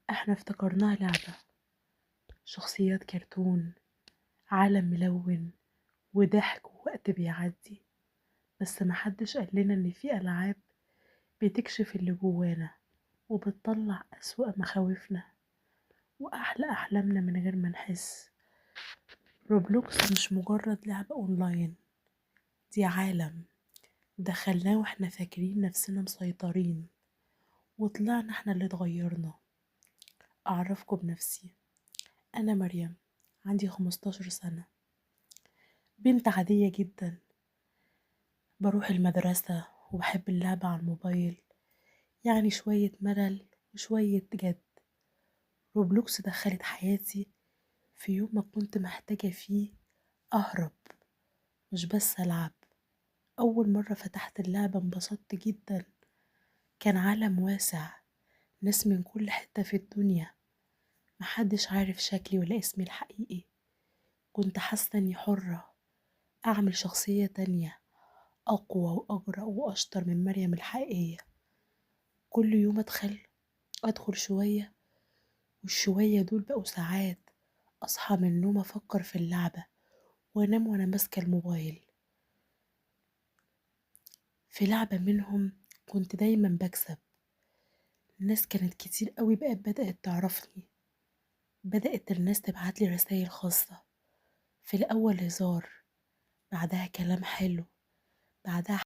احنا افتكرناها لعبة، شخصيات كرتون، عالم ملون وضحك ووقت بيعدي. بس محدش قال لنا ان في ألعاب بتكشف اللي جوانا وبتطلع أسوأ مخاوفنا وأحلى أحلامنا من غير ما نحس. روبلوكس مش مجرد لعبة أونلاين، دي عالم دخلناه واحنا فاكرين نفسنا مسيطرين، وطلعنا احنا اللي اتغيرنا. أعرفكم بنفسي، أنا مريم، عندي 15 سنة، بنت عادية جدا، بروح المدرسة وبحب اللعب على الموبايل، يعني شوية ملل وشوية جد. روبلوكس دخلت حياتي في يوم ما كنت محتاجة فيه أهرب، مش بس ألعب. أول مرة فتحت اللعبة انبسطت جدا، كان عالم واسع، ناس من كل حتة في الدنيا، محدش عارف شكلي ولا اسمي الحقيقي. كنت حاسة اني حرة، أعمل شخصية تانية أقوى وأجرأ وأشطر من مريم الحقيقية. كل يوم أدخل شوية، والشوية دول بقوا ساعات. أصحى من النوم أفكر في اللعبة، وأنام وأنا ماسكة الموبايل. في لعبة منهم كنت دايما بكسب، الناس كانت كتير قوي بقت بدأت تعرفني، بدأت الناس تبعتلي رسائل خاصة، في الأول هزار، بعدها كلام حلو، بعدها